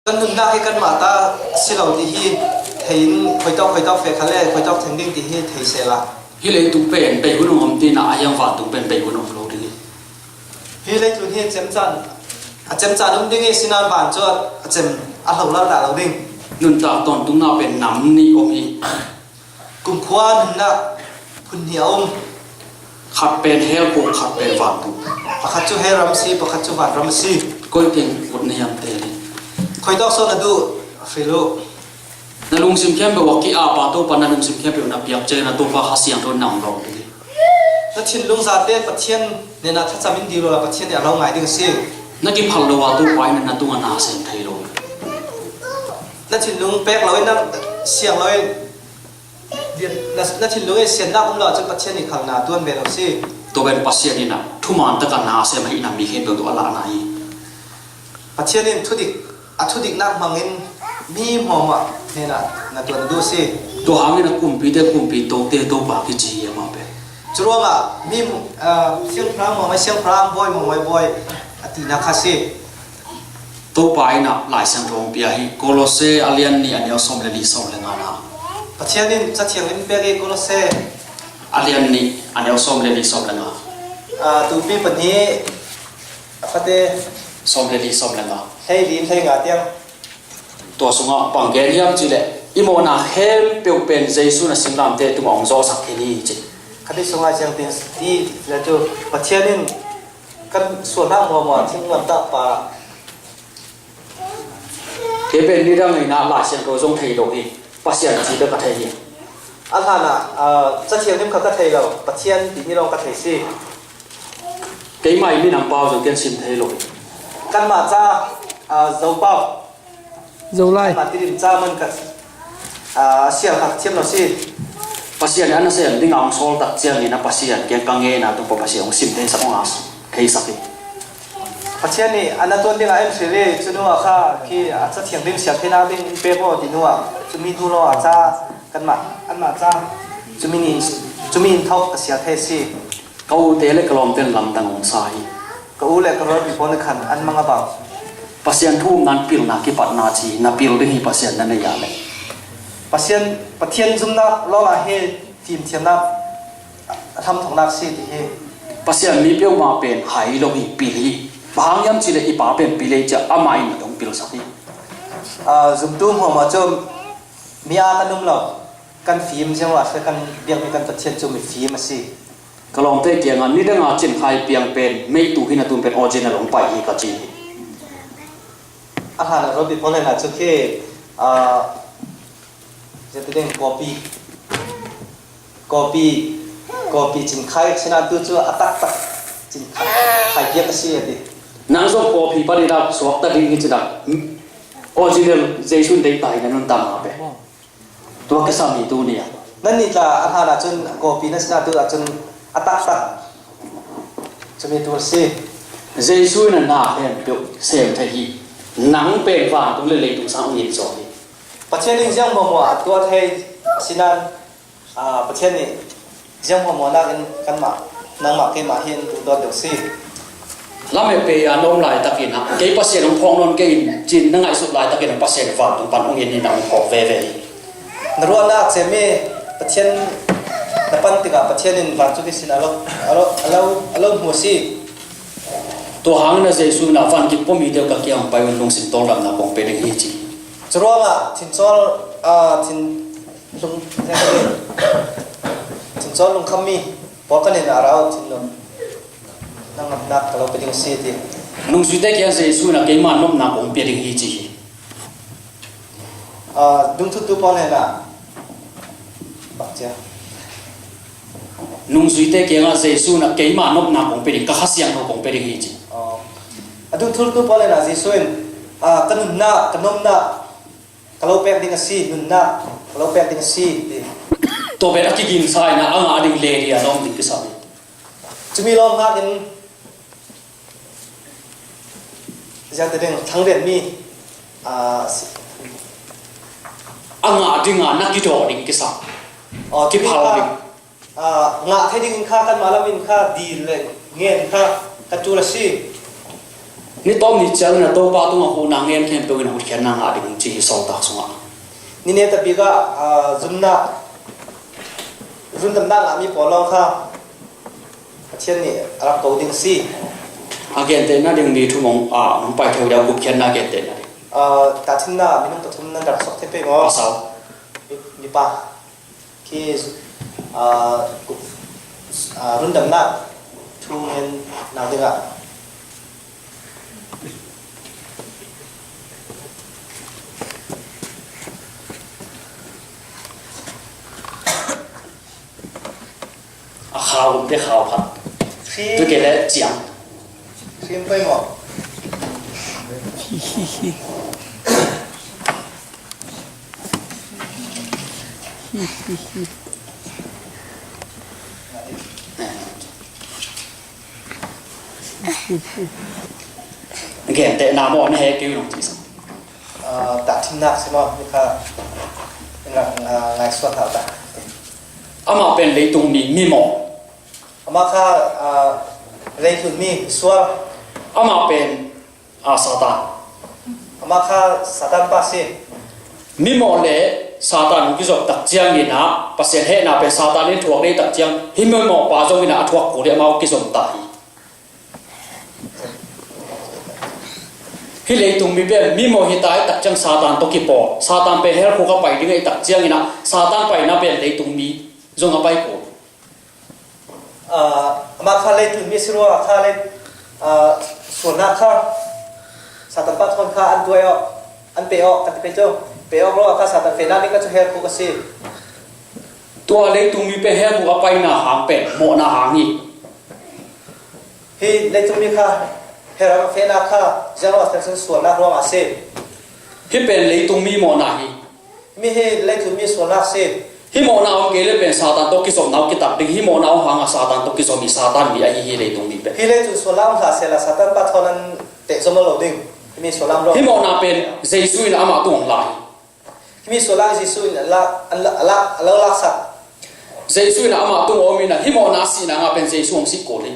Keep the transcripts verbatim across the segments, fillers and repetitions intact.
Kan nunnak hi kanmah ta a si lo ti hi thei in, khuitawk khuitawk feh kha le khuitawk theng ding ti hi thei sehla. Hih leitung pen bei hun om ti na a hiang vantung pen bei hun om lo ding hi. Hih leitung hi cemcan a cemcan om ding hi, sinan van cu a cem a hlo lal dah lo ding. Nuntak tawntungna pen nam nih om hi. Kumkhua nunnak phun hnih a um. Khat pen hell khuk, khat pen vantung. Pakhat cu hell ram a si, pakhat cu van ram a si. Koi teng ut na hiam te ding. Khuitawk so na duh a hril uh. Na lungsim khempeuh a ki-ap a Topa na lungsim khempeuh na piak ciangin a Topa Kha Siangtho in na hong lawm ding hi. Na thinlung zate Pathian hnenah thlacam in dil uh a Pathian nih a lo ngai ding a si. Na kiphal lo a Topa in na tungah na sem thei lo. Na thinlung pek lo in na siang lo in na, na thinlung in siannak um lo ahcun Pathian nih khal na tuan ve lo si. Tua pen Pasian in a thuman taka na sem ahihna mi khempeuh tu a lahna hi. Pathian in thudik, a thudiknak hmangin mi hmuahhmuah hnenah na tuan duh si. Tua hangin a kumpite kumpi, tote Topa kici hi amah pen. Curuangah mi, ah, siangpahrang hmuahhmuah siangpahrang, bawi hmuahhmuah bawi a tinak kha si. Topa in a Lai Siangtho hong pia hi. Kolose a lian nih a neu sawm le li sawm le nga na. Pathian in Ca Thianghlim pek hi Kolose. A lian nih a neu sawm le li sawm le nga. Ah, tupi pahnih a fate. Sawm le li sawm le nga. Hlei li hlei nga tiang. Tua sungah bang gen hiam cih leh i mawhna khempeuh pen Jesu na simlamte tungah hong zawhsak khin hi ci. Kha ti sungah ciang tin ti le cu Pathian in kan sualnak hmuahhmuah thing lamtak pa. Kei pen nidang in a Lai Siangtho zong thei lo hi. Pasian ci bek a thei hi. A hlanah, ah, Ca Thianghlim kha ka thei lo, Pathian timi lawng ka thei si. Keimah i minam pau zong ken sim thei lo hi. Kanmah ca, ah, Zopau. Zolai. Kanmah tirim ca man ka, ah, sial kha thiam lo si. Pasian in a nasem dingah hong sawl tak ciangin a Pasian kiang ka ngenna tung pa Pasian hong sim theisak hong a theisak hi. Pathian nih a na tuan dingah en hril hi, cu hnuah kha khi a Ca Thianghlim sial theinak ding in pek aw ti hnuah cumi hnu lawngah ca kanmah, anmah ca cumi nih, cumi in thawk ka sial thei si. Ka ute le ka lawmte in lamdang hong sa hi. Ka u le ka rualpi pawl nih khan an mang a bang. Pasian thu umna in pilna kipatna ci na pil ding hi, Pasian na nei ah le. Pasian, Pathian zumnak lawngah hi fimthiamnak a hramthawknak si ti hi. Pasian mi peuhmah pen hai lo hi, pil hi. Bang hang hiam cih leh i Pa pen pil hi cia amah in a dong pilsak hi. Ah, zumtu hmuahhmuah cu mi a kan um lo, kan fim ziang lo a si, kan biakmi kan Pathian cu mifim a si. Ka lawmte kiangah nidanga cinkhai piang pen meitu hi na tun pen original hong pai hi ka ci hi. A hlanah rualpi pawl hnenah cu khi, ah, Zetu ding kopi, kopi, kopi cinkhai, sinatu cu a taktak cinkhai, khaipiak a si a ti. Nang zong kopi panin a suakta ding hi cin a, original Jesuh in deihta hi na nuntak ma pe. Tua kisam hi tu ni a. Nannih tla a hlanah cun kopi na sinatu ahcun a taktak cumi tu a si. Jesuh in a na khempeuh sem thei hi. Nang pen vantung le leitung sang in zaw hi. Pathian in ziang hmuahhmuah a tuah thei a si nain, aa, Pathian nih ziang hmuahhmuah nakin kanmah, nangmah keimah hi in duhdawt deuh si. Lamet pe a na um laitakin ah, kei Pasian hong phawk nawn kei in cin na ngaihsut laitakin ah, Pasian vantung pan hong in in a hong phawk veve hi. Na ruahnak cem i Pathian na pan tikah Pathian in vancung ihsin a lo, a lo, a lo, a lo hmu si. Tua hangin a Jesuh in a van kip pawmi deuh ka kiang pai un lungsim tawldamna kong pe ding hi ci. Curuangah thincawl, aa, thin, lung, thincawl lungkhammi pawl kan in a rau thinlung na ngamnak ka lo pe ding si ti. Nungzuite kiang Jesuh in a keimah nopna kong pia ding hi ci hi. Aa, dungthutu pawl hnenah bakcia. Nungzuite kiangah Jesuh in a keimah nopna kong pe ding, ka Kha Siangtho kong pe ding hi ci. Aw. A dungthutu pawl hnenah Jesuh in, aa, ka nunnak, ka nopnak, ka lo pek ding a si, nunnak, ka lo pek ding a si ti. Tua pen a kigingsa in a, a ngah ding le ding a na om ding kisam hi. Cumi lawng hngak in ziangte ding thangriatmi, aa, si- a ngah dingah na kidawh ding kisam. Aw, kiphal ding. Aa, ngah thei dingin kha kanmah lamin kha dil le ngen kha ka tul a si. Ni tawm ni ciangin a Topa tungah huhna ngen khempeuh in a hotkhiatna ngah ding ci hi sawltak sungah. Ni ne tabik ah, ah, zumna, rundamna ngah mi pawl lawng kha Pathian nih a rak ko ding si. A gentehna ding mi thum hong, ah, hong pai theu dia gupkhiatna gentehna ding. Ah, tahthimna minung pathum nan rak sok thei pei maw? Pasal. Mi, mipa. Khi, ah, ku-, ah, rundamna thu ngen nang dingah. A khau um te khau khat. Hri. Tu ke le ciang. Hri um pei maw? Gentehna maw na he kei nong ci sa. Ah, tahthimnak si maw, mi kha, nga-, nga-, ngaihsuak hau ta. Amah pen leitung mi, mimawh. Amah kha, ah, leitung mi, sual. Amah pen, ah, Satan. Amah kha Satan pa si. Mimawh le Satan hong kizop tak ciangin ah, Pasian hehna pen Satan in thuak dei tak ciang, hih mimawh pa zongin ah a thuak kul dei amau kizom ta hi. Hih leitung mi pen mimawh hi ta i tak ciang Satan tawh kipawl. Satan pen hell khuk a pai ding a i tak ciangin ah, Satan paina pen leitung mi zong a pai kul. Ah, amah kha leitung mi si ruangah kha lei, ah, sualnak kha Satan pa thawn kha an tuai awk, an pe awk, kan ti pei cu. Pe awk ruangah kha Satan fehnak ding kha cu hell khuk a si. Tua leitung mi pen hell khuk a paina hang pen mawhna hang hi. Hih leitung mi kha hell a fehnak kha ziang ruangah si sualnak ruangah a si. Hih pen leitung mi mawhna hi. Mi hi leitung mi sualnak si. Hih mawhna om kei le pen Satan tawh kizopna uh kitat ding, hih mawhna om hangah Satan tawh kizom hi, Satan mi ahi hi leitung mi pen. Hih leitung sualnak om hlah sehla Satan pa thawn an teh zom lo ding. Hih mi sualnak ruang. Hih mawhna pen Jesu in amah tung hong la hi. Hih mi sualnak Jesu in a lak, a lak, a lak, a lo laksak. Jesu in amah tung om in a hih mawhna sihna ngah pen Jesu hong sih kul hi.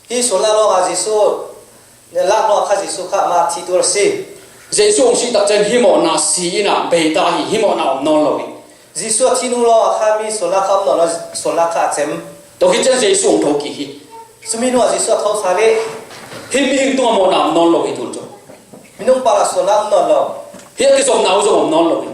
Hih sualnak ruangah Jesu lak ruangah kha Jesu kha amah thih tul a si. Jesu hong sih tak ciang hih mawhna si in a bei ta hi, hih mawhna om nawn lo hi. Jesu a thih nung ruangah kha mi sualnak kha om nawn lo, sualnak kha a cem. Tua khit ciang Jesu hong tho kik hi. Cumi hnuah Jesu a tho sal hi. Hih mihing tungah mawhna om nawn lo hi tun cu. Minung parah sualnak om nawn lo. Hih a kizopna uh zong om nawn lo hi.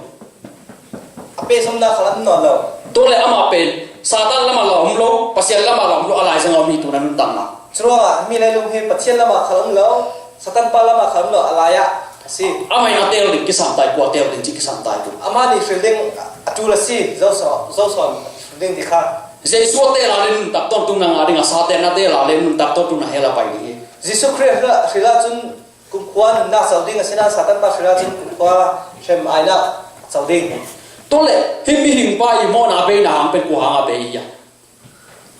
A pehzomna khal om nawn lo. Tua le amah pen Satan lamah la om lo, Pasian lamah la om lo, a laizang a om hi tun a nuntakna. Curuangah himi leilung hi Pathian lamah khal om lo, Satan pa lamah khal om lo, a lai-ah a si. Amah in a teel ding kisam ta hi, kua teel ding cih kisam ta hi tun. Amah nih hril ding a tul a si, Joshua, Joshua hril ding ti kha. Jesu a teel a le nuntak tawntungna ngah ding a, Satan a teel a le nuntak tawntungna hell a pai ding hi. Jesu Khrih hril ahcun kumkhua nunnak co ding a si nain Satan pa hril ahcun kumkhua hrem ainak co ding. Tua le hih mihing pa i mawhna beina hang pen kua hang a bei hi a?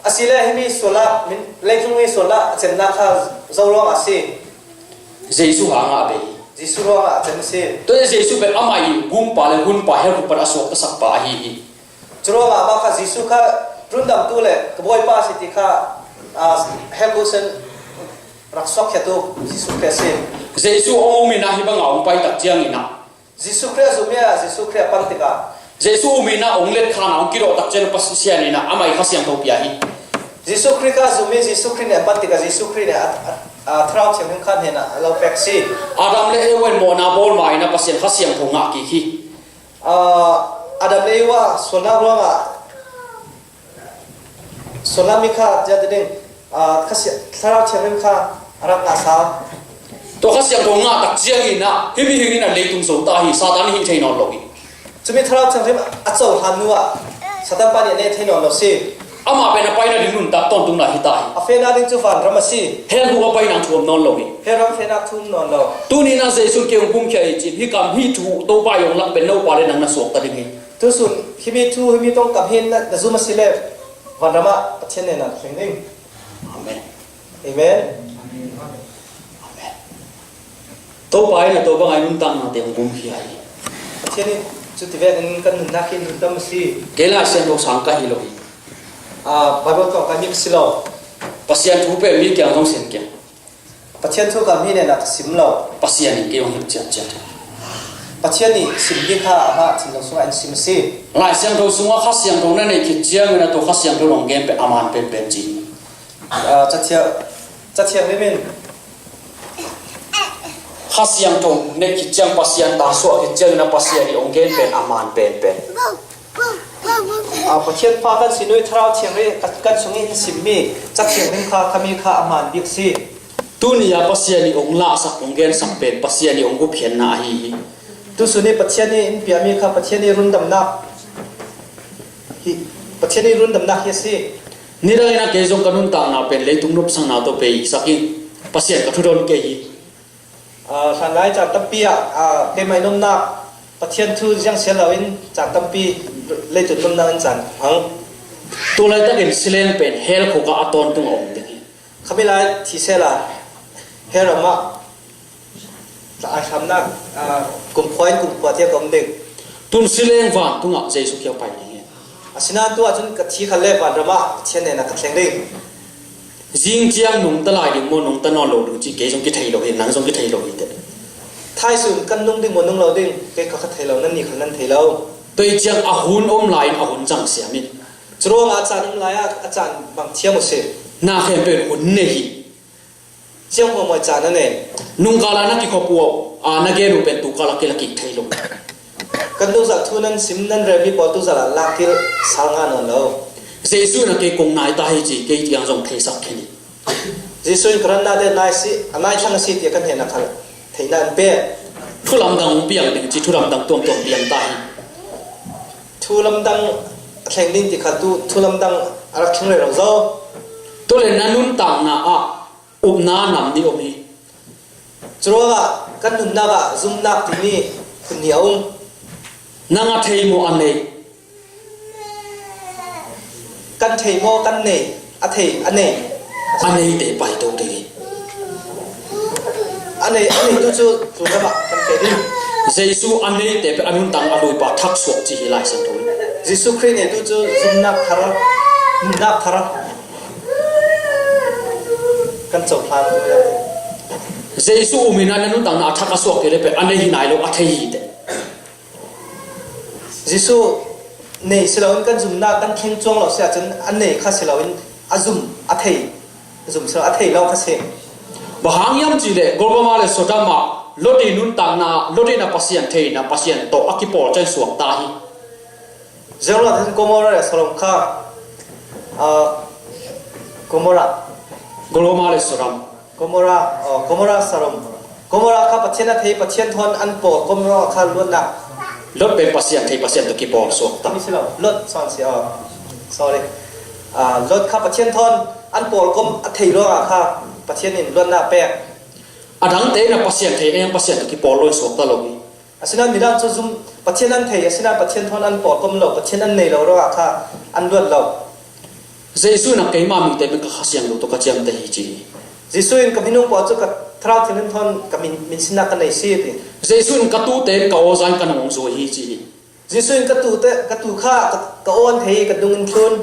A si le himi sualnak, min-, leitlung i sualnak a cemnak kha zo ruangah a si. Jesu hangah a bei hi. Jesu ruangah a cem a si. Tua Jesu pen amah i gumpa le hunpa hell khuk pan a suaktasak pa ahi hi. Curuangah amah kha Jesu kha rundamtu le ka Bawipa a si ti kha, aa, hell khuk sen rak suakkhiatu Jesu Khrih a si. Jesu a um in ah hih bangah hong pai tak ciangin ah. Jesu Khrih a zummi ah Jesu Khrih a pan tikah. Jesu um in ah hong let khan ah hong kidawh tak ciangin Pasian in ah amah i Kha Siangtho pia hi. Jesu Khrih kha a zummi Jesu Khrih nih a pan tikah Jesu Khrih nih a, a, a Thlarau Thianghlim kha hnenah a lo pek si. Adam le Eva in mawhna bawl ma in ah Pasian Kha Siangtho ngah kik hi. Aa, Adam le Eva sualnak ruangah sualnak mi kha ziate ding, aa, Kha Siang-, Thlarau Thianghlim kha a rak ngah sal. Tua Kha Siangtho ngah tak ciangin ah himi hing in a leitung zo ta hi, Satan nih hih thei nawn lo hi. Cumi Thlarau Thianghlim a cohlan hnu ah Satan pa nih a neh thei nawn lo si. Amah pen a paina ding nuntak tawntungna hi ta hi. A fehna ding cu vanram a si. Hell khuk a paina thu om nawn lo hi. Hell ram fehnak thu om nawn lo. Tuni in ah Jesu in kei hong pumkhia hi cin, hih kam hih thu Topa i hong lak pen nopa le nang na suak ta ding hi. Tusun himi thu himi tongkam hi na, na zum a si le vanram ah Pathian nen na thleng ding. Amen. Amen. Amen. Topa in a Topa ngai nuntakna te hong pumkhia hi. Pathian in cu ti vekin kan nunnak hi nuntak a si. Kei Lai Siangtho sang ka hi lo hi. Ah, Bible tawh ka nik si lo. Pasian thu pek mi kiang zong sin kiang. Pathian thu ka mi nena ka sim lo. Pasian in kei hong hilh ciatciat hi. Pathian nih sim ding kha amah thinlung sungah in sim a si. Lai Siangtho sungah Kha Siangtho na neih khit ciangin a tua Kha Siangtho hong gen pen a man penpen ci hi. Ah, Cathiang, Cathiang Lim in Kha Siangtho neih khit ciang Pasian ta suah khit ciangin a Pasian nih hong gen pen a man penpen. Ah, Pathian pa kan si nui Thlarau Thianghlim kan, kan sungih na simmi Cathiang Lim kha ka mi kha a man bik si. Tuni a Pasian nih hong lahsak, hong gensak pen Pasian nih hong gupkhiatna ahi hi. Tu suni Pathian nih in piami kha Pathian nih rundamnak hi, Pathian nih rundamnak hi a si. Nidangin a kei zong ka nuntakna pen leitung nopsakna tawh pei sak in Pasian ka thudon kei hi. Ah, hlanlai caan tampi ah, ah, keimah i nopnak Pathian thu ziangsial loin caan tampi leitung nopnak in caan hang. Tu laitakin sileng pen hell khuk ah a tawntung a om ding hi. Khamilai thisel a hell ram ah tla ai hlamnak, ah, kumkhua in kumkhua tiak a om ding. Tun sileng vantungah Jesu kiang pai ding hi. Asinain tu ah cun ka thi khat le vanram ah Pathian nena ka thleng ding. Zing ciang nungta lai ding maw, nungta nawn lo ding cih kei zong kithei lo hi, nang zong kithei lo hi teh. Thaisun kan nung ding maw, nung lo ding, kei kha ka thei lo, nannih kha nan thei lo. Tua ciang a hun om lai-in a hun zang siam in. Curuangah a caan om lai-ah a caan bang thiam uh si. Na khempeuh hun nei hi. Ciang huamhuai caan a nei. Nungkal ah na kikhop uh a, na gen uh pen tukal ah kila kik thei lo. Kan tukzah thu nan sim nan relmi pawl tukzah ah lakkil sal ngah nawn lo. Jesu in a kei kong nai ta hi ci, kei tiang zong theisak khin hi. Jesu in ka ratnate nai si, a nai thlang a si ti a kan hehna khal theihna an pek. Thu lamdang hong piang ding ci, thu lamdang tuamtuam piang ta hi. Thu lamdang a thleng ding ti kha tu, thu lamdang a rak thleng rero zo. Tu le na nuntakna ah upna nam nih om hi. Curuangah kan nunnak ah zumnak timi hun nih a um. Nang a thei maw a nei? Kan thei maw kan nei? A thei, a nei. A neite paito ding hi. A nei, a neitu cu tlunram ah kan pe ding. Jesu a neite pen a nuntak a luipa thaksuak ci hi Lai Siangtho in. Jesu Khrih neitu cu zumnak thar, nunnak thar kan cohlan. Jesu um in a na nuntakna a thak a suak kei le pen a nei hi nai lo, a thei hi teh. Jesu nei si loin kan zumnak kan thleng cuang lo si ahcun a nei kha si loin a zum a thei, zum si lo a thei lo kha si. Bang hang hiam cih leh Gomorrah le Sodom ah Lot i nuntakna, Lot in a Pasian theihna, Pasian tawh a kipawl ciang suak ta hi. Ziangruangah Gomorrah le Sodom kha, ah, Gomorrah. Gomorrah le Sodom. Gomorrah, oh, Gomorrah, Sodom. Gomorrah kha Pathian a thei, Pathian thawn an pawl, Gomorrah kha luatnak. Lot pen Pasian thei, Pasian tawh kipawl suak ta. Ni si lo, Lot, sorry, oh, sorry. Ah, Lot kha Pathian thawn an pawl kom a thei ruangah kha Pathian in luatnak pek. A dangte in a Pasian thei, a hiang Pasian tawh kipawl lo in suak ta lo hi. Asinain midang cu zum Pathian an thei, asinain Pathian thawn an pawl kom lo, Pathian an nei lo ruangah kha an luat lo. Jesuh in a keimah mite pen ka Kha Siangtho tawh ka ciamteh hi ci hi. Jesuh in ka minung pawl cu ka Thlarau Thianghlim thawn ka min, min sinah ka nei si ti. Jesuh in ka tuute in ka aw za in ka nung hong zui hi ci hi. Jesuh in ka tuute, ka tu kha ka, ka aw an thei, ka dung in thlun.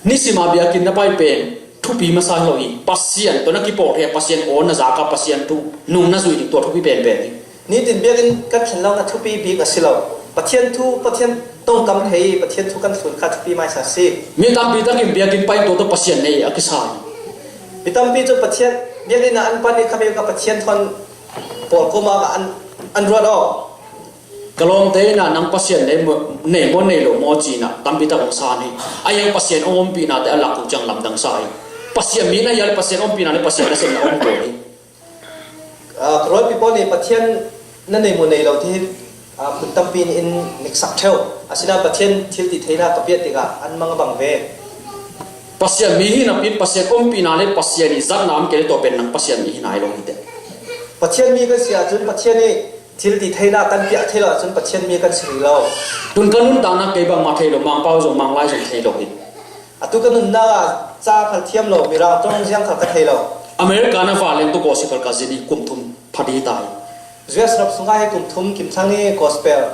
Nisim a biakinn na pai pen thupi masa lo hi. Pasian tawh na kipawl thei a, Pasian aw na zak a, Pasian thu nung na zuih ding tua thupi penpen hi. Nitin biakinn kan thlen lo na thupi bik a si lo. Pathian thu, Pathian tongkam thei, Pathian thu kan thlun kha thupi maisa si. Mi tampi takin biakinn pai tua tawh Pasian nei a kisa hi. Mi tampi cu Pathian biakinn ah an pan i khami ka Pathian thawn pawl koma ka an, an ruat aw. Ka lawmte in ah nang Pasian nei maw, nei maw, nei lo maw ci-in ah tampi tak hong san hi. A hiang Pasian hong ompihnate a lak uh ciang lamdang sa hi. Pasian mi na hial Pasian ompihna le Pasian nasepna om kul hi. Ah, ka rualpi pawl nih Pathian na nei maw nei lo ti hi, ah, phun tampi in in niksak ṭheu. Asinain Pathian thil tih theihna ka piak tikah an mang a bang ve. Pasian mi hi napi in Pasian ompihna le Pasian i zatna om kei le tua pen nang Pasian mi hi nai lo hi teh. Pathian mi kan si ahcun Pathian i thil tih theihna kan piak thei lo ahcun Pathian mi kan si rih lo. Tun ka nuntakna kei bangmah thei lo, Mangpau zong Manglai zong thei lo hi. Atu ka nunnak ah ca khal thiam lo, Mirang tong ziang khal ka thei lo. America na vanleng tu gospel ka zin i kum thum pha dih ta hi. U S rap sungah hi kum thum kim thlang i gospel,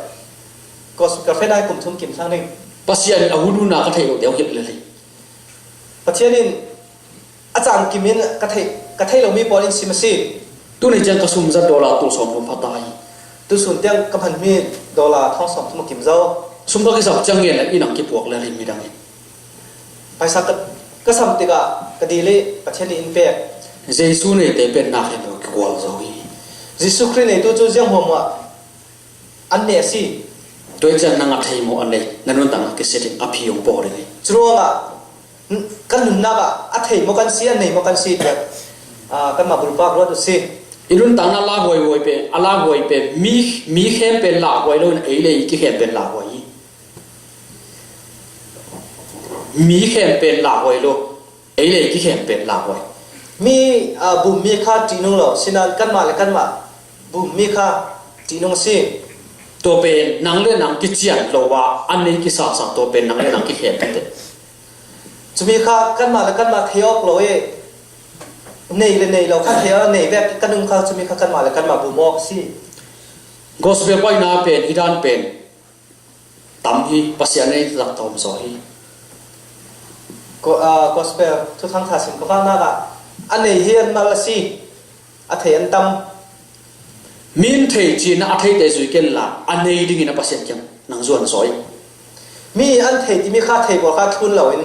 gospel ka feh ah hi kum thum kim thlang ding. Pasian in a hun hun ah ka theih lo te hong hilh lel hi. Pathian in a caan kim in ka theih, Ka theih lo mi pawl in sim a si. Tuni ciang ka sum zat dollar tul sawm thum pha ta hi. Tu sun tiang ka hman mi dollar thong sawm thum a kim zo. Sum ka kisap ciang ngen le inn ang kipuak le lim midang in. Paisa ka, ka sam tikah ka dil i Pathian nih in pek. Jesu neite pen na khempeuh kikual zo hi. Jesu Khrih neitu cu ziang hmuahhmuah an nei a si. Tua hi ciang nang a thei maw a nei, na nuntakna kisit in a phi hong pawh ding hi. Curuangah kan nunnak ah a thei maw kan si, a nei maw kan si tiah, ah, kanmah bulpak ruat uh si. I nuntakna a lauhuai pen, a lauhuai pen mi, mi khem pen lauhuai lo in ei le ei kikhem pen lauhuai hi. Mi khem pen lauhuai lo, ei le ei kikhem pen lauhuai. Mi, ah, bum mi kha ṭihnung lo, sinan kanmah le kanmah bum mi kha ṭihnung a si. Tua pen nang le nang kician lo a, a nei kisasa, tua pen nang le nang kikhem pen te. Cumi kha kanmah le kanmah thei awk lo i nei le nei lo kha thei a, nei vek kan um kha, cumi kha kanmah le kanmah bum awk a si. Gospel paina pen, hi dan pen tam hi, Pasian ei zak tawm zaw hi. Go-, ah, gospel thuthang tha sim ka vaknak ah a nei hi an mal a si, a thei an tam. Mi in thei cin a theite zui ken la, a nei dingin a Pasian kiang nang zuan zaw hi. Mi an thei timi kha thei pawl kha thlun lo in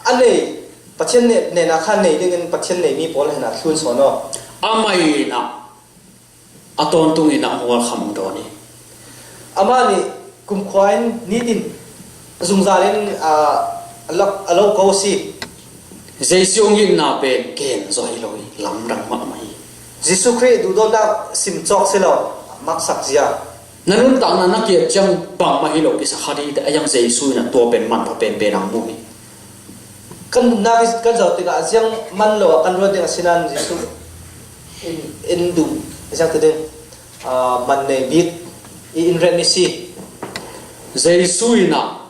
a nei, Pathian ne-, nena kha nei dingin Pathian nei mi pawl hena thlun sawn aw. Amah in a a tawntung in a mual kham dawn hi. Amah nih kumkhua in nitin zungzal in, ah, a lo, a lo ko si. Jesu hong itna pen gen zaw hi lo hi, lamdang mahmah hi. Jesu Khrih duhdawtnak sim cawk si lo, maksak zia. Na nuntakna na kiat ciang bangmah hi lo kisa kha dih, a yang Jesu in a tua pen manpha penpen ang mu hi. Kan nunnak hi kan zoh tikah a ziang man lo ah kan ruat ding a si nan Jesuh in, in duh a ziang ti ding, ah, man nei bik i in remh i si. Jesuh in ah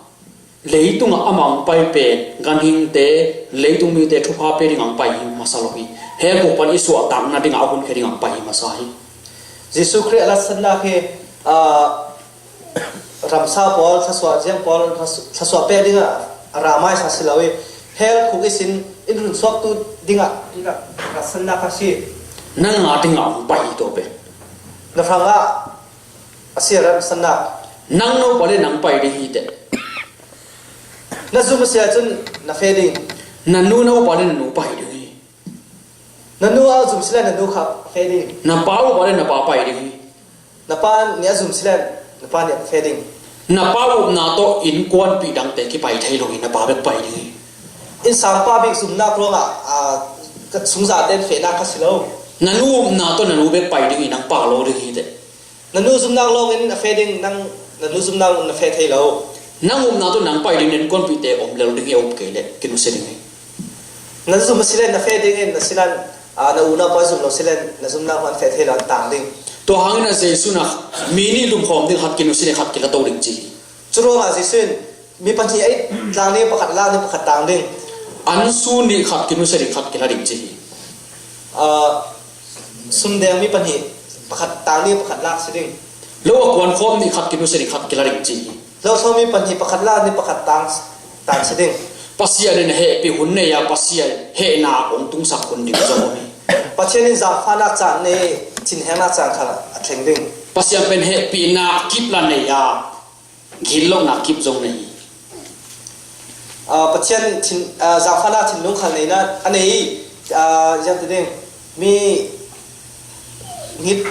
leitungah amah hong pai pen ganhingte, leitung mite thupha pe ding ang pai hi masa lo hi. Hell khuk pan i suahtakna dingah a hunkhia ding ang pai hi masa hi. Jesuh Khrih a latsatnak hi, ah, ramsa pawl, thluasuah ziang pawl, thluasuah pek dingah a ra maisa si lo i, hell khuk ihsin in runsuaktu dingah, dingah ratsannak a si. Nang a dingah hong pai hi tua pen. Na hrangah a si a ratsannak. Nang no pale nang pai ding hi teh. Na zum a si ahcun na feh ding. Na nu no pale na nu pai ding hi. Na nu a zum si le na nu kha a feh ding. Na pa uh pa le na pa pai ding hi. Na pa nih a zum si le na pa nih a feh ding. Na pa upna tawh innkuanpih dangte kipai thei lo hi, na pa bek pai ding hi. Innsangpa bik zumnak ruangah, aa, ka sungzate in fehnak kha si lo. Na nu upna tawh na nu bek pai ding hi, nang pa lo ding hi teh. Na nu zumnak lawngin a feh ding, nang na nu zumnak lawngin na feh thei lo. Nang upna tawh nang pai ding, na innkuanpihte om lel ding hi, a up kei leh kinusia ding hi. Na zum a si le na feh ding in, na sinan, aa, na unau pawl zum lo si le na zumnak lawng an feh thei lo, an tang ding. Tua hangin a Jesuh in a mi nih lumkhawm ding, khat kinusia ding, khat kila to ding ci hi. Curuangah Jesuh in mi pahnih a it tlang ding, pakhat lak ding, pakhat tang ding. An sun ding, khat kinusia ding, khat kila ding ci hi. Aa, sumdeng mi pahnih, pakhat tang ding, pakhat lak si ding. Lo a kuankhawm ding, khat kinusia ding, khat kila ding ci hi. Lo thlawmi pahnih, pakhat lak ding, pakhat tang, tang si ding. Pasian in hehpih hun nei a, Pasian hehna hong tungsak hun ding zong hi. Pathian in zaangfahnak caan nei, thinhengnak caan kha a thleng ding. Pasian pen hehpihnak kip la nei a, gitlohnak kip zong nei hi. Aa, Pathian thin, aa, zaangfahnak thinlung khal neihna a nei i, aa, ziang ti ding, mi ngit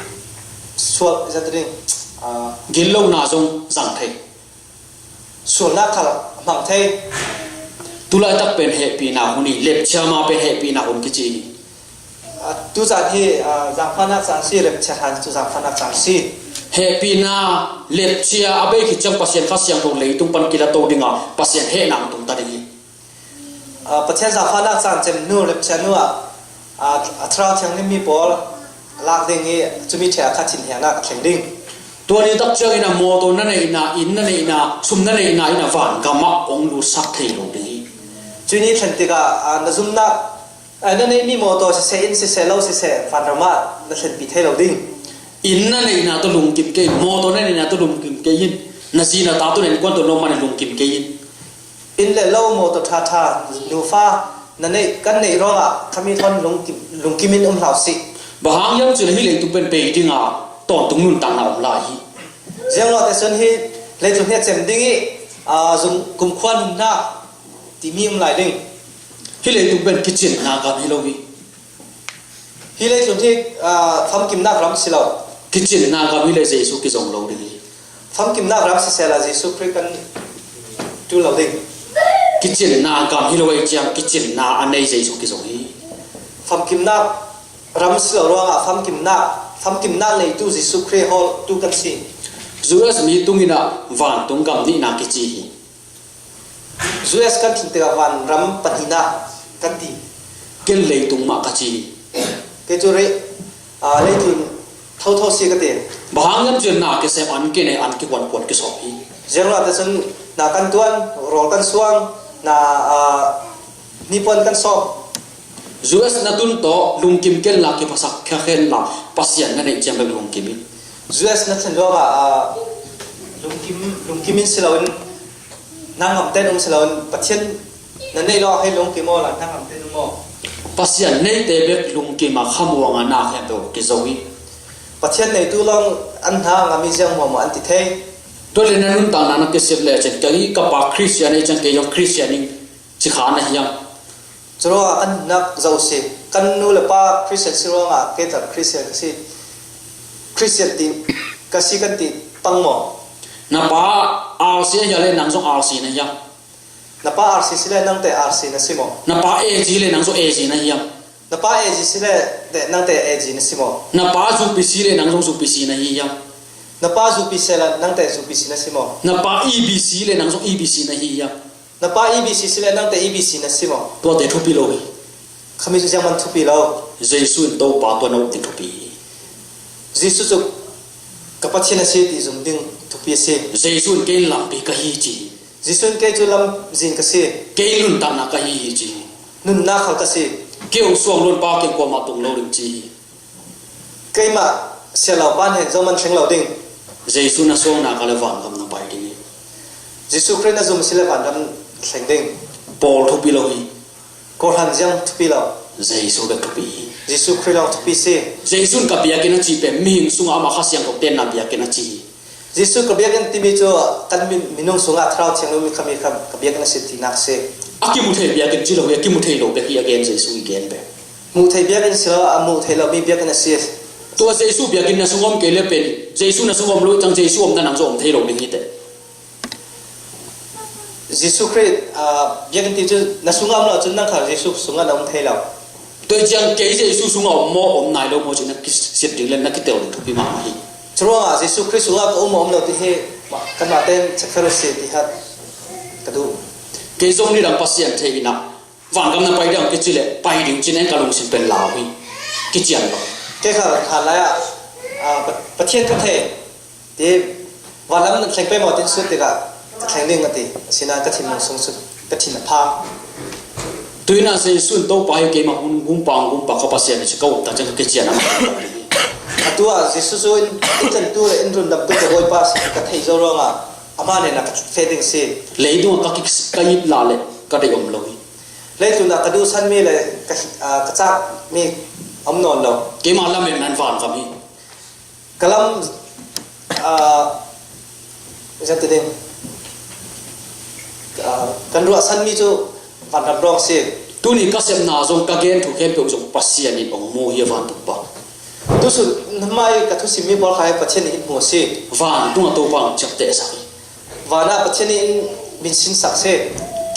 sual ziang ti ding, aa, gitlohna zong zang thei. Sualnak khal hmang thei. Tulaitak pen hehpihna hun hi, lepchia ma pen hehpihna hun kici hi. Aa, tuzan hi, aa, zaangfahnak caan si, lepchia hlan cu zaangfahnak caan si. Hehpihna, lepchia a bei khit ciang Pasian Kha Siangtho leitung pan kila to ding a, Pasian hehna hong tung ta ding hi. Aa, Pathian zaangfahnak caan cem hnu, lepchia hnu ah, aa, a Thlarau Thianghlim mi pawl a lak ding i, cumi ṭheh a kha thinhengnak a thleng ding. Tua ni tak ciangin a mawtaw na neihna, inn na neihna, sum na neihna in a van gamah hong lutsak thei lo ding hi. Cui ni thlen tikah, aa, na zumnak, aa, na neihmi mawtaw siseh, inn siseh, lo siseh, vanram ah na thlenpi thei lo ding. Inn na neihna tawh lungkim kei in, mawtaw na neihna tawh lungkim kei in, na zi na ta tawh, na innkuan tawh, na mah na lungkim kei in. Inn le lo, mawtaw ṭhaṭha, nufa, Na neih, kan neih ruangah khami thawn lungkim, lungkimin um hlah usih. Bang hang hiam cih leh hih leitung pen bei dinga tawntung nuntakna om lai hi. Ziang lo ahte cun hih leitung hi a cem ding ih, aa, zung kumkhua nunnak timi um lai ding. Hih leitung pen kicinna gam hi lo hi. Hih leitung hi, aa, famkimnak ram si lo. Kicinna gam hi leh Jesu kizong lo ding hi. Famkimnak ram sisehla Jesu Khrih kan ṭul lo ding. Kicinna gam hi lo ahih ciang kicinna a nei Jesu kizong hi. Famkimnak ram si lo ruangah famkimnak, famkimnak neitu Jesu Khrih hawl tu kan si. U S mi tungin ah vantung gam nihna kici hi. U S kan thin tikah vanram pahnihna kan ti. Ken leitung mah ka ci hi. Kei cu rei, aa, leitlun thotho si ka ti. Bang hang hiam cih leh na kisem an kinei an kikuankuan kisawp hi. Ziang lo ahte cun na kan tuan, rawl kan suang, na, aa, nipuan kan sawp. U S na tun tawh lungkim kenla kiphasak khia khenla Pasian na neih ciang bek lungkim in. U S na thlen luangah, aa, lungkim, lungkim in si loin, hnangamte in um si loin, Pathian na neih luangah hei lungkim aw la, hnangamte in um aw. Pasian neite bek lungkim a khamuang a na khempeuh kizo hi. Pathian neitu lawng an hna a ngam ih ziang muahmuah an ti thei. Tua le na nuntakna na kisep le cin, kei ka pa Khristian ei cang kei zong Khristian in ci kha na hiam? Curuangah kan nunnak zo si. Kan nu le pa Khristian si ruangah kei tal Khristian ka si. Khristian ti ka si kan ti pang maw? Na pa R C a hia le nang zong R C na hiam? Na pa R C si le nangte R C na si maw? Na pa A G le nang zong A G na hiam? Na pa A G si le nangte A G na si maw? Na pa zupi si le nang zong zupi si na hi hiam? Na pa zupi si le nangte zupi si na si maw? Na pa E B C le nang zong E B C na hi hiam? Na pa E B C si le nangte E B C na si maw? Tuate thupi lo hi. Khami cu ziangman thupi lo. Jesu in Topa tua na up ding thupi hi. Jesu cu ka Pathian a si ti zum ding thupi a si. Jesu in kei lampi ka hi ci hi. Jesu in kei cu lamzin ka si. Kei nuntakna ka hi hi ci hi. Nunnak khal ka si. Kei hong suang luan pa kei kuamah tung lo ding ci hi. Keimah sialau pan hen zohman thleng lo ding. Jesu na suang nak le vangam na pai ding hi. Jesu Khrih na zum si le vangam thleng ding. Paul thupi lo hi. Kawhhran ziang thupi lo. Jesu bek thupi hi. Jesu Khrih lawng thupi si. Jesu in ka biakinn a cih pen mihing sungah amah Kha Siangtho tenna biakinn a ci hi. Jesu ka biakinn timi cu kan mi-, minung sungah Thlarau Thianghlim mi khami kha ka biakinn a si tinak si. A kimu thei biakinn ci lo hi, a kimu thei lo bek hi a gen Jesu i gen bek. Muh thei biakinn si lo, a muh thei lo mi biakinn a si. Tua Jesu biakinn na sung om kei le pen Jesu na sung om lo cang Jesu omna nang zong om thei lo ding hi teh. Jesu Khrih, aa, biakinn ti cu na sungah om lo cun nang kha Jesu sungah na om thei lo. Tua ciang kei Jesu sungah om maw, om nai lo maw cih na kisit ding le na kitel ding thupi mahmah hi. Curuangah Jesu Khrih sungah ka um maw om lo ti hi kanmah ten check fer uh si ti kha ka duh. Kei zong nidang Pasian thei inah vangam na pai ding kici le pai ding cin en ka lungsim pen lau hi. Kician lo. Kei kha khan lai ah, aa, Pa-, Pathian ka thei. Ti, vanlam na thleng pei maw tin sut tikah ka thleng ding a ti. Asinain ka thinlung sung sut, ka thin a phang. Tuinah Jesu in Topa hi keimah hun gumpa, gumpa ka Pasian hi ci ka um tak ciang ka kician a. A tu ah Jesu cu in, in tlantu le in rundamtu ka Bawipa si ka theih zo ruangah amah hnenah ka feh ding si. Leitungah ka kik, ka ip lah le ka deih om lo hi. Leitlunah ka duhsan mi le ka, ah, ka cak mi a om nawn lo. Keimah lamet nan vangam hi. Ka lam, aa, ziang ti ding, aa, kan ruahsanmi cu vanram rawng a si. Tuni ka sepna zong ka gen thu khempeuh zong Pasian in hong mu hi a vantung pa. Tusun hmai ka thusimmi pawl kha hi Pathian in hmu a si. Vantung a Topa hong ciaptehsak hi. Vanah Pathian in min sinsak si.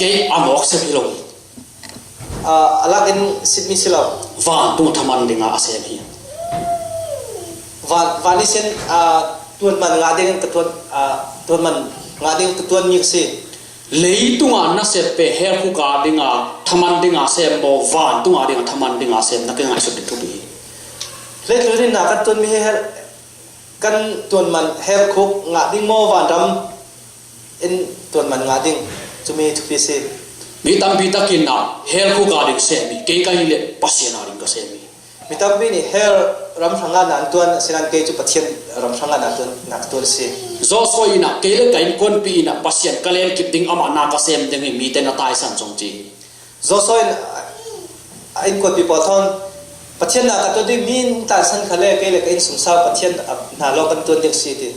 Kei a mawk sep hi lo hi. Aa, a lak in sitmi si lo. Vantung thaman dingah a sem hi. Van, van ihsin, aa, tuanman ngah ding ka tuan, aa, tuanman ngah ding ka tuanmi ka si. Leitungah na sep pe hell khuk a dingah thaman dingah sem maw, vantung a dingah thaman dingah sem na ka ngaihsut ding thupi hi. Leitlun in na kan tuanmi hi hell, kan tuanman hell khuk ngah ding maw, vanram in tuanman ngah ding, cumi thupi si. Mi tampi takin ah hell khuk a ding sem hi, kei ka hi le Pasian a ding ka sem hi. Mi tampi nih hell ram hrangah na an tuan, asinain kei cu Pathian ram hrangah na tuan, na ka tuan si. Joshua in ah kei le ka innkuanpih in ah Pasian ka lenkip ding, amah na ka sem ding hi, mite na taisan zong ci hi. Joshua in, A innkuanpih pawl thawn, Pathian na ka tuan ding, mi in tansan kha le kei le ka innsungsau Pathian a na lawng kan tuan ding si ti.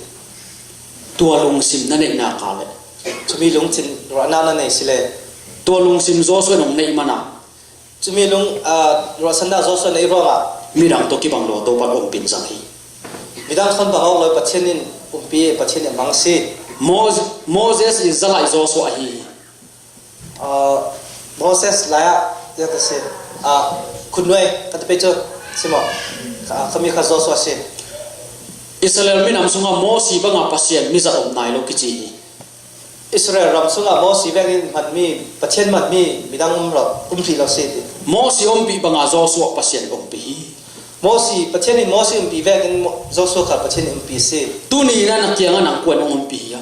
Tua lungsim na neihna ka le. Cumi lungthin ruahna na nei si le. Tua lungsim Joshua in hong neih mana. Cumi lung, ah, ruahsanna Joshua nei ruangah. Midang tawh kibang lua Topa in ompih zang hi. Midang thawn bang awk lo Pathian in ompih, Pathian in mang si. Mos-, Moses in zalaih Joshua ahi hi. Ah, Moses lai-ah, ziate si, ah, khutnuai, ka te pei cu, si maw? Ka, ka mi kha Joshua si. Israel minam sungah Mosi bangah Pasian mizat om nai lo kici hi. Israel ram sungah Mosi vekin hmanmi, Pathian hmanmi, midang um lo, um hrih lo si ti. Mosi ompih bangah Joshua Pasian ompih hi. Mosi, Pathian in Mosi ompih vekin Mo-, Joshua kha Pathian in ompih si. Tuni in na kiangah nang kua in hong ompih hi a?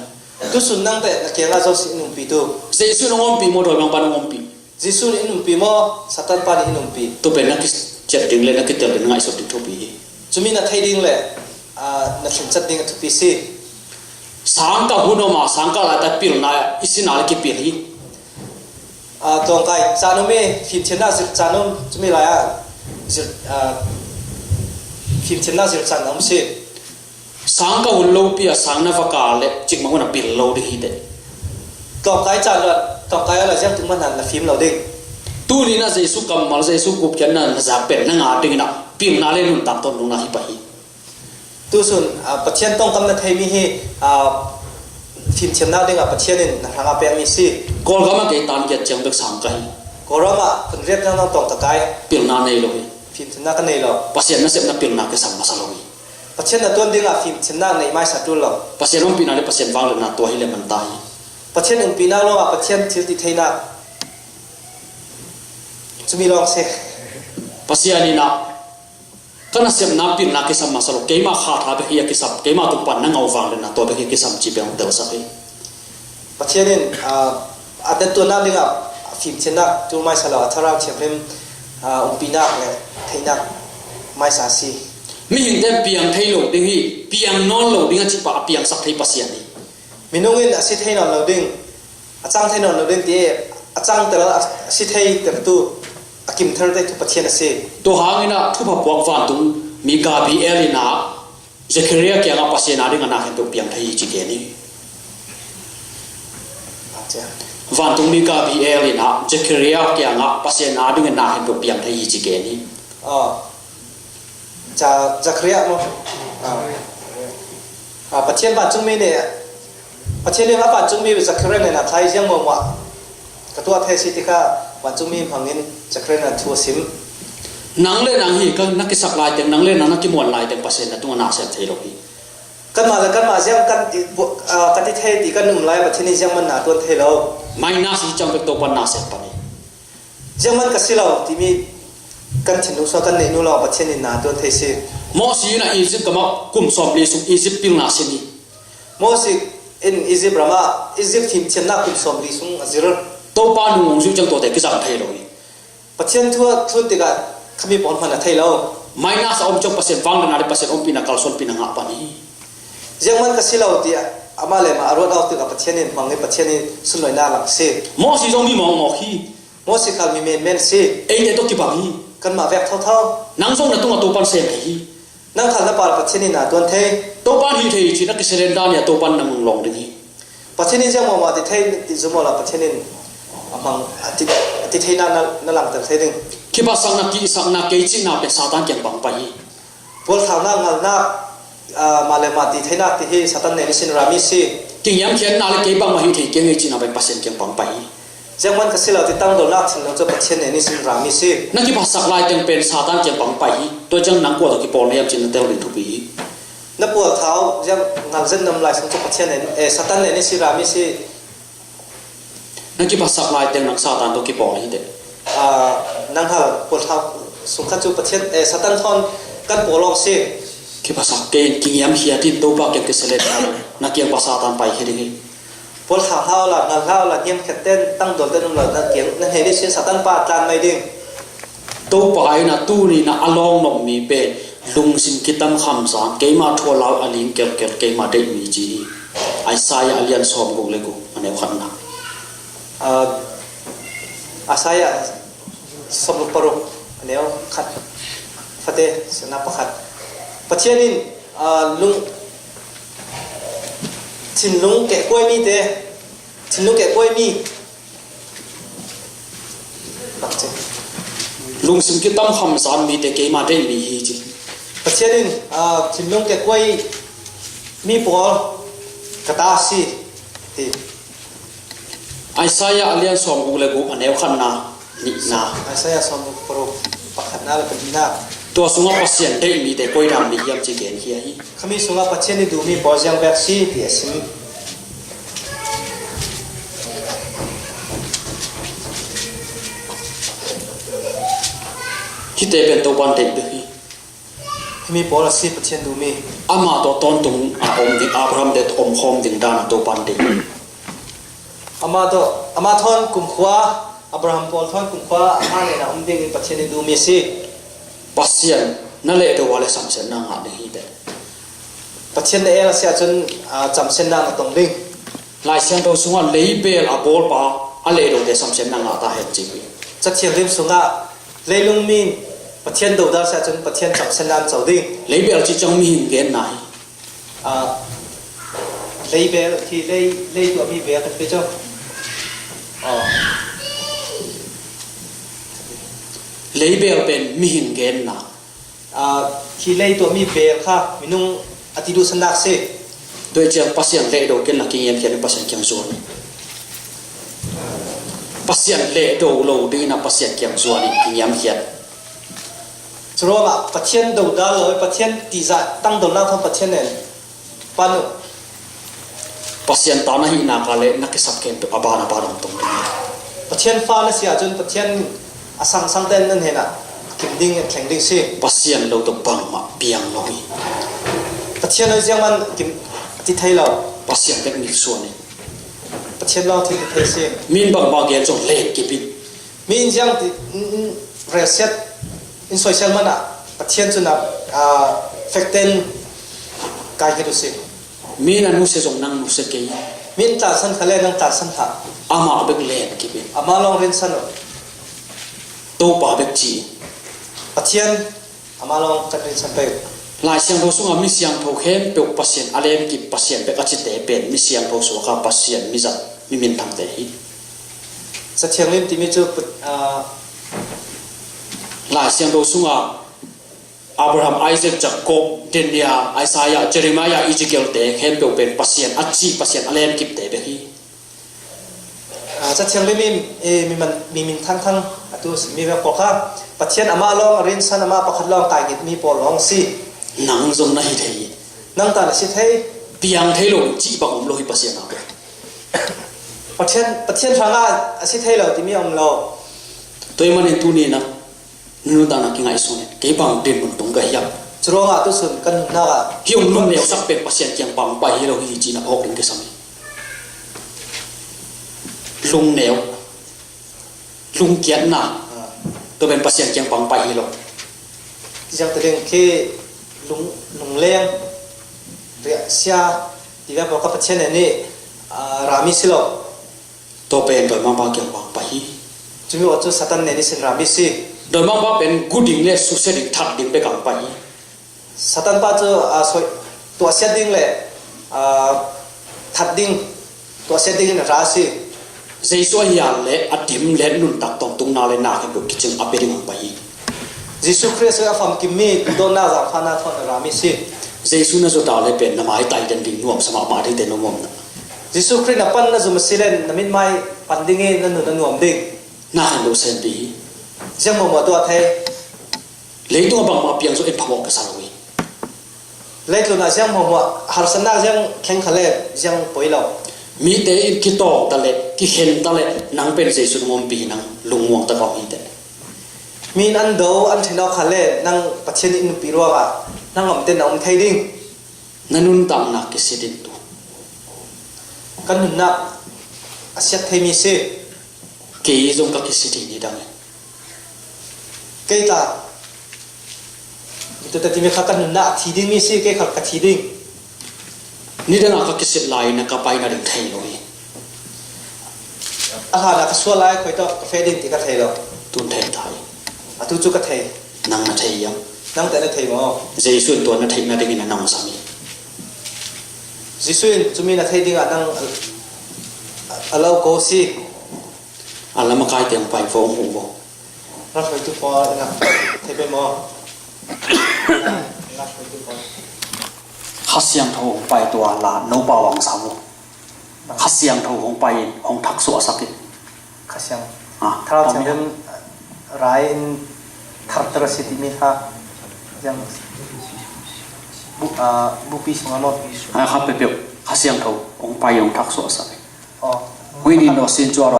Tusun nang teh na kiangah Joshua in ompih tu. Jesuh in hong ompih maw, dawimangpa in hong ompih? Jesuh in ompih maw, Satan pa in ompih? Tu pen na kiciat ding le na kitel ding ngaihsut ding thupi hi. Cumi na thei ding le, ah, na thlencat ding a thupi si. Sangkah hun om a, sangkah laitak pilna i sinah le kipil hi. Ah, tlawngkai caan om i, fimthiamnak zirh caan om, cumi lai-ah zirh, ah, fimthiamnak zirh caan a om si. Sangkah hun lopi a sang na va kal le cikmah hun a pil lo ding hi teh. Tlawngkai caan luat, tlawngkai a la ziangtik man han na fim lo ding. Tuni na Jesuh kammal, Jesuh gupkhiatna na zak pen na ngah ding in a pilna le nuntak tawn ding na hi pah hi. Tusun, ah, Pathian tongkam na theimi hi, ah, fimthiamnak dingah Pathian in na hrangah pekmi si. Kawlgam ah kei tan giat ciang bek sang ka hi. Kawlram ah kun riat nang nang tawng ka kai. Pilna nei lo hi. Fimthiamnak ka nei lo. Pasian nasepna pilna kisam masa lo hi. Pathian na tuan dingah fimthiamnak nei maisa tul lo. Pasian ompihna le Pasian vangliatna tua hi le man ta hi. Pathian ompihnak lawngah Pathian thil ti theinak. Cumi lawng si. Pasian in a Ka nasepna pilna kisam masa lo, keimah kha tha bek hi a kisam, keimah tung pan na ngau vang le na tua bek hi a kisam ci beng telsak hi. Pathian in, ah, a tet tuannak dingah a fimthiamnak tul maisa lo, a Thlarau Thianghlim, ah, umpihnak le theihnak maisa a si. Mihingte piang thei lo ding hi, piang nawn lo ding a cih pa a piangsak thei Pasian hi. Minung in a si thei nawn lo ding, a cang thei nawn lo ding ti, a cangter a si thei tertu, a kimther te tu Pathian a si. Tua hangin a thupha puak vantung mi Gabriel in a Zechariah kiangah Pasian a ding a na khen tu piang thei hi ci gen hi. Vantung mi Gabriel in a Zechariah kiangah Pasian a ding a na khen tu piang thei hi ci gen hi. Ah. Ca-, Zakaria maw? Ah. Ah, Pathian vancungmi nih, Pathian nih a vancungmi Zakaria nih na thlai ziang maw maw? Ka tuah thei si tikah vancungmi hmangin Zakaria nih thu a sim. Nang le nang hi, ka na kisak lai teng, nang le nang na kimuan lai teng Pasian na tungah na sem thei lo hi. Kanmah le kanmah ziang kan ti, ah, kan ti thei ti kan um lai Pathian nih ziangman na tuan thei lo. Minus hi ciang bek Topa na sem pan hi. Ziangman ka si lo timi kan thinlung sungah kan neih nu lawng Pathian in na tuan thei si. Mosi in a Egypt gamah kum sawmli sung Egypt pilna sin hi. Mosi in Egypt ramah Egypt fimthiamnak kum sawmli sung a zir. Topa nung hong zui ciang tuate kizang thei lo hi. Pathian thu a thlun tikah khami pawl hman a thei lo. Minus a om ciang Pasian vangliatna le Pasian ompihna kalsuanpihna ngah pan hi. Ziangman ka si lo tiah amah le amah a ruat awk tikah Pathian in hmang hi, Pathian in sunlawinak lang si. Mosi zong mi mawkmawk hi. Mosi khal mi menmen si. Eite tawh kibang hi. Kanmah vek thotho. Nang zong na tungah Topan sem thei hi. Nang khal na pal Pathian in na tuan thei. Topan hi thei ci na kisurrender nia Topan na nung lawng ding hi. Pathian in ziang mawhmawh ti thei ti zum awla Pathian in a hmang a ti, a ti thei na, na, na langter thei ding. Kiphatsakna, kisakna, kei cihna pen Satan kiang pang pai hi. Pualthaunak, ngalnak, ah, mah le mah ti theinak ti hi Satan nei nisin rami si. Kingiamkhiatna le kei bangmah hi thei keng ei cihna pen Pasian kiang pang pai hi. Ziangman ka si lo ti tangdolnak thinlung cu Pathian nei nisin rami si. Na kiphasak lai teng pen Satan kiang pang pai hi. Tua ciang nang kua tawh kipawl na hiam cih na tel ding thupi hi. Na pualthau ziang ngalzet nam lai sung cu Pathian nei, eh, Satan nei nisin rami si. Na kiphasak lai teng nang Satan tawh kipawl hi teh. Ah, nang hal pualthau sung khat cu Pathian, eh, Satan thawn kan pawl awk si. Kiphasak kei in kingiamkhiat in Topa kiang kisia le na kiang pa Satan pai hi ding hi. Pualthau hlah awla, ngal hlah awla, niamkhiat ten, tangdol ten um lo, na kiang, na hnen ihsin Satan pa tlan mai ding. Topa in a tuni in a a lawng nopmi pen lungsim kitam khamsang, keimah thualau a ling kelkel, keimah deihmi ci hi. Isaiah a lian sawmguk le guk a neu khatna. Ah, Isaiah sawmguk paruk. A neu khat, fate, sena pakhat. Pathian in, ah, lung, thinlung kehkuai mite, thinlung kehkuai mi, lungsim kitam hamsa mite keima deih mi hi ci. Pathian in, ah, thinlung kehkuai mi pawl ka ta si, ti. Isaiah a lian sawmguk le guk a neu khatna, nihna. Isaiah sawmguk paruk, pakhatna le panihna. Tua sungah Pasian deih mite koi dan mi hiam ci genkhia hi. Khami sungah Pathian i duh mi pawl ziang bek si ti a sim. Hihte pen Topan deih bek hi. Himi pawl a si Pathian duh mi. Amah tawh tawntung a om ding, Abraham te tawh omkhawm ding dan a Topan deih. Amah tawh, amah thawn kumkhua, Abraham pawl thawn kumkhua amah nen a om dingin Pathian i duh mi si. Pasian na lehdo a le samsiatna ngah ding hi teh. Pathian na el a si ahcun, ah, camsiatna na tong ding. Lai Siangtho sungah leibel a bawlpa a lehdote samsiatna ngah ta hen ci hi. Cathiang lim sungah leilung mi in Pathian dodal si ahcun Pathian camsiatna an co ding. Leibel cih ciang mihing genna hi. Ah, leibel hi, lei, lei tuahmi bel kan pe cu. Ah. Leibel pen mihing genna. Ah, hi lei tuahmi bel kha minung a ti duhsannak si. Tua ciang Pasian lehdo ken la kingiamkhiat in Pasian kiang zuan. Pasian lehdo lo dingin a Pasian kiang zuan in kingiamkhiat. Curuangah Pathian dodal lo, Pathian tihzah tangdolnak kha Pathian nen pan uh. Pasian ta na hihnak ah le na kisap khempeuh a ban a ban hong tong ding hi. Pathian fa na si ahcun Pathian a sangsangte nan hnenah kim ding, thleng ding si. Pasian lo tuk bangmah piang lo hi. Pathian lo ziangman kim ti thei lo. Pasian bek mitsuan hi. Pathian lo thil ti thei si. Min bangmah gen zong len kip in. Mi in ziang ti, in, in relsiat, in soisial manah Pathian cun a, a, fekten kai hi tu si. Mi in a nusia zong nang nusia kei. Mi in tlansan kha le nang tlansan hlah. Amah bek len kip in. Amah lawng rinsan uh. Topa bek ci. Pathian amah lawng kan rinsan pei uh. Lai Siangtho sungah mi siangtho khempeuh Pasian a lemkip Pasian bek a cite pen mi siangtho suak a Pasian mi zat mi minthangte hi. Cathiang lim timi cu, ah, Lai Siangtho sungah Abraham, Isaac, Jacob, Daniel, Isaiah, Jeremiah, Ezekiel te khempeuh pen Pasian a ci, Pasian a lemkipte bek hi. Ah, Cathiang lim in, eh, mi man, mi minthangthang a tu mi bek pawl kha Pathian amah lawng a rinsan, amah pakhat lawng kaingit mi pawl lawng si. Nang zong na hi thei. Nang ta na si thei. Piang thei lo, cih bang om lo hi Pasian a bek. Pathian, Pathian hrangah a si thei lo timi a om lo. Tua ahih manin tuni na nuntakna kingaihsun in kei bang dinmun tung ka hiam? Curuangah tusun kan nunnak ah. Hi ung lungneu sak pek Pasian kiang pang pai hi lo hi cihna phawk ding kisam hi. Lungneu, lungkiatna, ah, tua pen Pasian kiang pang pai hi lo. Ziangte ding khi lung, lungleng, riahsia, tivek pawl kha Pathian nih, ah, rami si lo. Tua pen dawimangpa kiang pang pai hi. Cumi awt cu Satan nih sin rami si. Dawimangpa pen gu ding le susia ding, that ding pek ang pai hi. Satan pa cu, ah, soi, tuahsiat ding le, ah, that ding, tuahsiat ding in a ra si. Jesuh a hial le a dim le nuntak tongtungna le na khempeuh kicing a pia ding ang pai hi. Jesuh Khrih a famkimmi duhdawtnak zaangfahnak thawn a rami si. Jesuh na zuata le pen na maitai den ding nuam sa mahmah ding te nuam na. Jesuh Khrih na pan na zum a si le na mitmai pan ding i na nun a nuam ding. Na khan lo senpi hi. Ziang hmuahhmuah tuah thei. Leitung a bangmah piang zong en phamawh ka sa lo hi. Leitlun ah ziang hmuahhmuah harsatnak ziang thleng kha le ziang poi lo. Mite in kitawng ta le kikhen ta le nang pen Jesuh na ngompi hi, nang lungmuang ta kau hi te. Mi in an do, an ṭhen awk kha le nang Pathian in nupi ruangah nang omten na om thei ding. Na nuntaknak kisit in tu. Kan nunnak a siat theimi si. Kei zong ka kisit hi nidang in. Kei tla. Mitute timi kha kan nunnak a thi dingmi si, kei kha ka thi ding. Nidang a ka kisit lai na ka pai na ding thei lo hi. A hlan a ka sual lai khoi tawh ka feh ding ti ka thei lo. Tun thei ta hi. A tu cu ka thei. Nang na thei hiam? Nang teh na thei maw? Jesuh in tua na theih nadingin a nang sam hi. Jesuh in cumi na theih dingah nang a, a lo ko si. A lam a kai tiang pai fo mu bo. Rak hoi tu pawl na thei pe maw? Rak hoi tu pawl. Kha Siangtho hong pai tua la no pau ang sam uh. Kha Siangtho hong pai in hong thak suahsak in. Kha Siang. Ah, Thlarau Siangtho in rai in tharter a si timi kha. Siang bu, ah, bupi sungah maw? Ah, kha peuhpeuh Kha Siangtho hong pai hong thak suahsak in. Oh. Hui ni no sin cua